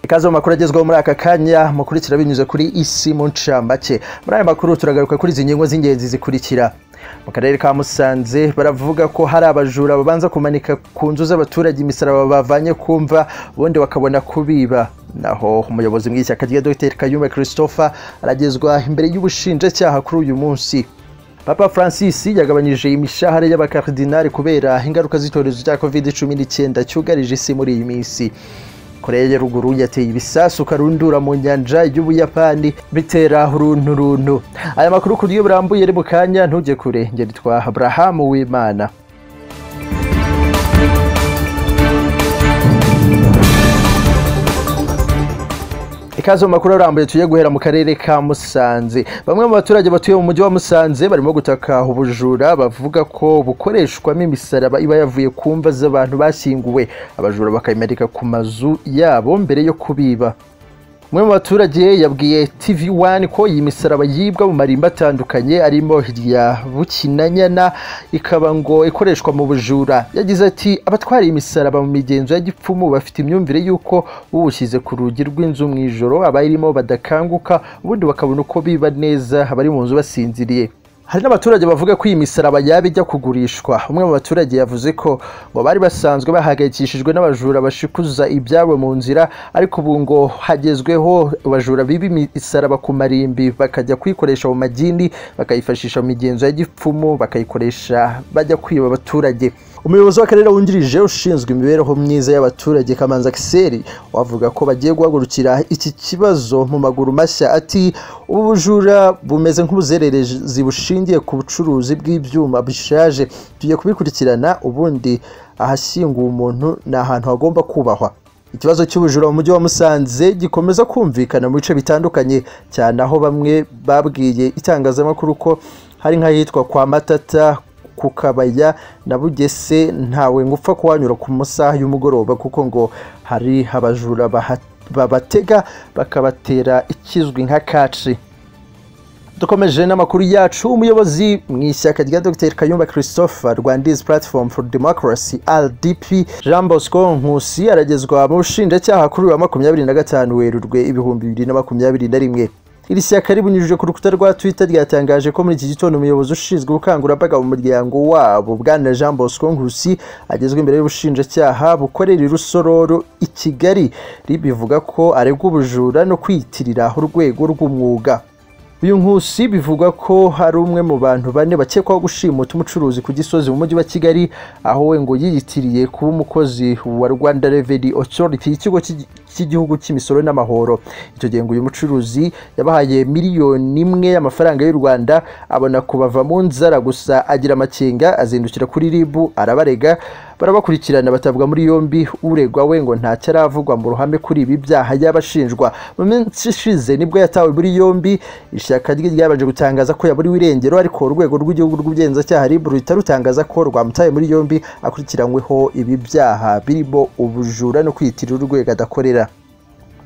Ikaze mu makuru agezweho muri aka kanya mukurikira binyuze kuri Isi mu ncamake. Muri aya makuru turagaruka kuri izi ngingo z'ingenzi zikurikira. Mu karere ka Musanze baravuga ko hari abajura babanza kumanika ku nzu z'abaturage imisaraba bavanye kumva ubundi bakabona kubiba. Naho umuyobozi mw'ishyaka rya Dr Kayumba Christopher aragezwa imbere y'ubushinjacyaha kuri uyu munsi. Papa Francis yagabanyije imishahara y'abakardinali kubera ingaruka z'icyorezo cya COVID-19 cyugarije isi muri iyi minsi. Korea ya ruguru yateye ibisasu karundura mu nyanja y'Ubuyapani bitera urunturuntu. Aya makuru ku buryo burambuye ari mu kanya, ntujye kure. Njye nitwa Abraham Uwimana. Ikaze mu makuru arambuye tugiye guhera mu karere ka Musanze. Bamwe mu baturage batuye mu mujyi wa Musanze barimo gutaka ubujura bavuga ko bukoreshwamo imisaraba iba yavuye ku mva z'abantu bashyinguwe, abajura bakayimanika ku mazu yabo mbere yo kubiba. Umwe mu baturage yabwiye TV1 ko iyi misaraba yibwa mu marimba atandukanye arimo irya Bukinanyana, ikaba ngo ikoreshwa mu bujura. Yagize ati abatwara imisaraba mu migenzo ya gipfumu bafite imyumvire y'uko uwushyize ku rugi rw'inzu mu ijoro abayirimo badakanguka, ubundi bakabona uko biba neza abari mu nzu basinziriye. Hari n'abaturage bavuga ko iyi misaraba yaba ijya kugurishwa. Umwe mu baturage yavuze ko ngo bari basanzwe bahangayikishijwe n'abajura bashikuza ibyabo mu nzira, ariko ubu ngo hagezweho abajura biba imisaraba ku marimbi bakajya kuyikoresha mu magini, bakayifashisha mu migenzo ya gipfumu, bakayikoresha bajya kwiba abaturage. Umuyobozi w'akarere wungirije ushinzwe imibereho myiza y'abaturage Kamanzi Axel wavuga ko bagiye guhagurukira iki kibazo mu maguru mashya. Ati ubu bujura bumeze nk'ubuzererezi bushingiye ku bucuruzi bw'ibyuma bishaje, tugiye kubikurikirana, ubundi ahashyinguwe umuntu ni ahantu hagomba kubahwa. Ikibazo cy'ubujura mu mujyi wa Musanze gikomeza kumvikana mu bice bitandukanye, cyane aho bamwe babwiye itangazamakuru ko hari nk'ahitwa kwa Matata, ku Kabaya na Bugese ntawe ngupfa kuhanyura ku masaha y'umugoroba kuko ngo hari abajura babatega bakabatera ikizwi nka kaci. Dukomeje n'amakuru yacu, umuyobozi mu ishyaka rya Dr Kayumba Christopher Rwandese Platform for Democracy RDP Jean Bosco Nkusi aragezwa mu bushinjacyaha kuri uyu wa 25 Werurwe 2021. Iri shyaka ribinyujije ku rukuta rwa Twitter ryatangaje ko muri iki gitondo umuyobozi ushinzwe ubukangurambaga mu muryango wabo Bwana Jean Bosco Nkusi agezwe imbere y'ubushinjacyaha bukorera i Rusororo i Kigali. Ribivuga ko aregwa ubujura no kwiyitirira urwego rw'umwuga. Uyu Nkusi bivugwa ko hari umwe mu bantu bane bakekwaho gushimuta umucuruzi ku Gisozi mu mujyi wa Kigali, aho we ngo yiyitiriye kuba umukozi wa Rwanda Revenue Authority, ikigo cy'igihugu cy'imisoro n'amahoro. Icyo gihe ngo uyu mucuruzi yabahaye miliyoni 1 y'amafaranga y'u Rwanda abona kubava mu nzara, gusa agira amakenga azindukira kuri RIB arabarega, barabakurikirana batabwa muri yombi. Uregwa we ngo ntacyo aravugwa mu ruhame kuri ibi byaha y'abashinjwa. Mu minsi ishize nibwo yatawe muri yombi. Ishyaka rye ryabanje gutangaza ko yaburiwe irengero, ariko urwego rw'igihugu rw'ubugenzacyaha RIB ruhita rutangaza ko rwamutaye muri yombi akurikiranyweho ibi byaha birimo ubujura no kwiyitirira urwego adakorera.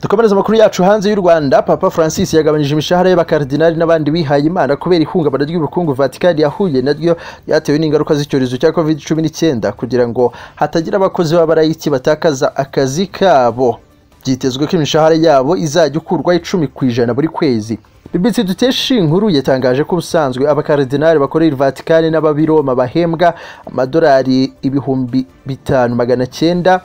Dukomereza amakuru yacu hanze y'u Rwanda. Papa Francis yagabanyije imishahara y'abakardinali n'abandi bihaye Imana kubera ihungabana ry'ubukungu Vatican yahuye naryo ryatewe n'ingaruka z'icyorezo cya COVID-19, kugira ngo hatagira abakozi b'abarayiki batakaza akazi kabo. Byitezwe ko imishahara yabo izajya ikurwaho 10% buri kwezi. BBC dukesha inkuru yatangaje ko ubusanzwe abakardinali bakorera Vatican n'ababiroma bahembwa amadolari 5,900,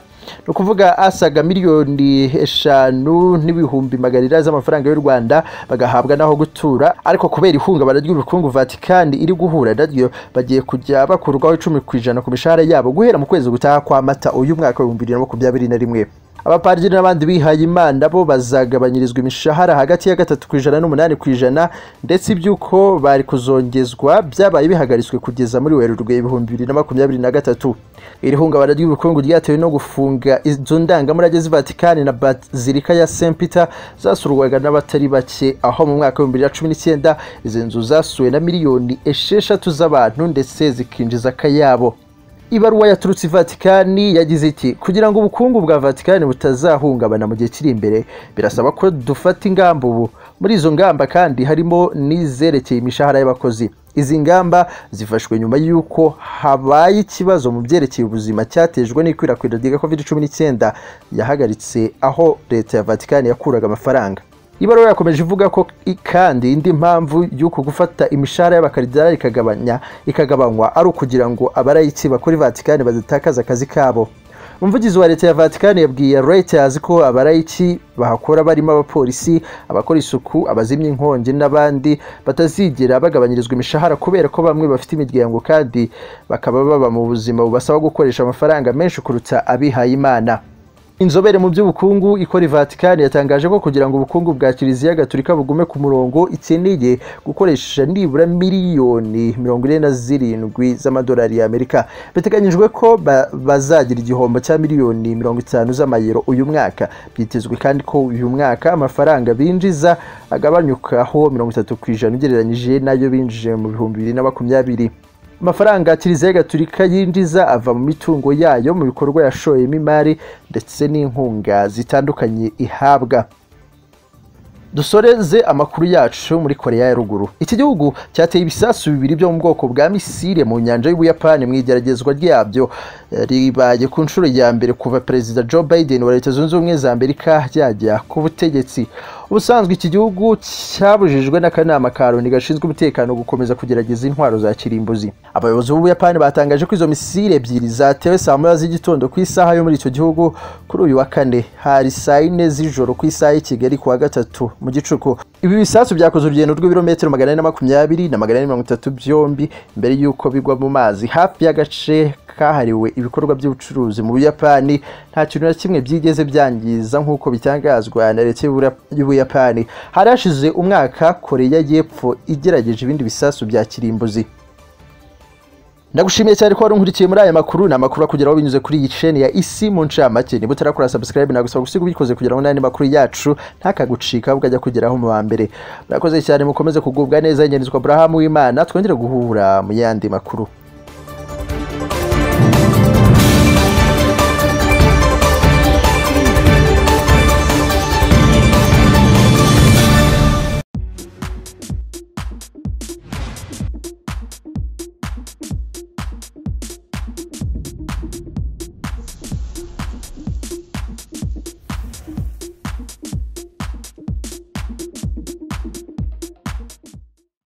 ni ukuvuga asaga miliyoni 5,400,000 z'amafaranga y'u Rwanda, bagahabwa naho gutura. Ariko kubera ihungabana ry'ubukungu Vatican iri guhura naryo, bagiye kujya bakurwaho 10% ku mishahara yabo guhera mu kwezi gutaha kwa Mata uyu mwaka wa 2021. Abapadiri n'abandi bihaye Imana bo bazagabanyirizwa imishahara hagati ya 3% n'8%, ndetse iby'uko bari kuzongezwa byabaye bihagaritswe kugeza muri Werurwe 2023. Iri hungabana ry'ubukungu ryatewe no gufunga inzu ndangamurage z'i Vatican na Bazilika ya St Peter zasurwaga n'abatari bake, aho mu mwaka wa 2019 izi nzu zasuwe na miliyoni 6 z'abantu ndetse zikinjiza akayabo. Ibaruwa yaturutse i Vatikani yagize iti kugira ngo ubukungu bwa Vatikani butazahungabana mu gihe kiri imbere, birasaba ko dufata ingamba ubu. Muri izo ngamba kandi harimo n'izerekeye imishahara y'abakozi. Izi ngamba zifashwe nyuma y'uko habaye ikibazo mu byerekeye ubuzima cyatejwe n'ikwirakwira rya COVID-19 yahagaritse aho leta ya Vatican yakuraga amafaranga. Ibaruwa yakomeje ivuga ko kandi indi mpamvu y'uko gufata imishahara y'abakaridinali ikagabanywa ari ukugira ngo abarayiki bakora Vatican badatakaza akazi kabo. Umuvugizi wa leta ya Vatican yabwiye Reuters ko abarayiki bahakora barimo abapolisi, abakora isuku, abazimya inkongi n'abandi batazigera bagabanyirizwa imishahara kubera ko bamwe bafite imiryango kandi bakaba baba mu buzima bubasaba gukoresha amafaranga menshi kuruta abihaye Imana. Inzobere mu by'ubukungu ikora Vatican yatangaje ko kugira ngo ubukungu bwa Kiliziya Gatolika bugume ku murongo ikeneye gukoresha nibura miliyoni 47 z'amadolari y'Amerika. Biteganyijwe ko bazagira igihombo cya miliyoni 50 z'amayero uyu mwaka. Byitezwe kandi ko uyu mwaka amafaranga binjiza agabanyukaho 30% ugereranyije nayo binjije mu 2020. Amafaranga Kiliziya Gatolika yinjiza ava mu mitungo yayo, mu bikorwa yashoyemo imari ndetse n'inkunga zitandukanye ihabwa. Dusoreze amakuru yacu muri Korea ya Ruguru. Iki gihugu cyateye ibisasu bibiri byo mu bwoko bwa misile mu nyanja y'Ubuyapani mu igeragezwa ryabyo ribaye ku nshuro ya mbere kuva Perezida Joe Biden wa Leta Zunze Ubumwe za Amerika yajya ku butegetsi. Ubusanzwe iki gihugu cyabujijwe n'akanama ka Loni gashinzwe umutekano gukomeza kugerageza intwaro za kirimbuzi. Abayobozi b'Ubuyapani batangaje ko izo misile ebyiri zatewe saa moya z'igitondo ku isaha yo muri icyo gihugu kuri uyu wa kane, hari saa yine z'ijoro ku isaha y'i Kigali ku wa gatatu mu gicuku. Ibi bisasu byakoze urugendo rw'ibirometero 420 na 430 byombi mbere y'uko bigwa mu mazi hafi y'agace kahariwe ibikorwa by'ubucuruzi mu Buyapani. Nta kintu na kimwe byigeze byangiza nk'uko bitangazwa na leta y'Ubuyapani. Hari hashize umwaka Korea y'Epfo igerageje ibindi bisasu bya kirimbuzi. Ndagushimiye cyane ko wari unkurikiye muri aya makuru. Ni amakuru akugeraho binyuze kuri iyi chaîne ya Isi mu ncamake. Niba utarakora subscribe nagusaba gusiga ubikoze kugira ngo n'andi makuru yacu ntakagucika ukajya kugeraho mu wa mbere. Murakoze cyane, mukomeze kugubwa neza. Ngenizwa Abraham w'Imana, twongere guhura mu yandi makuru.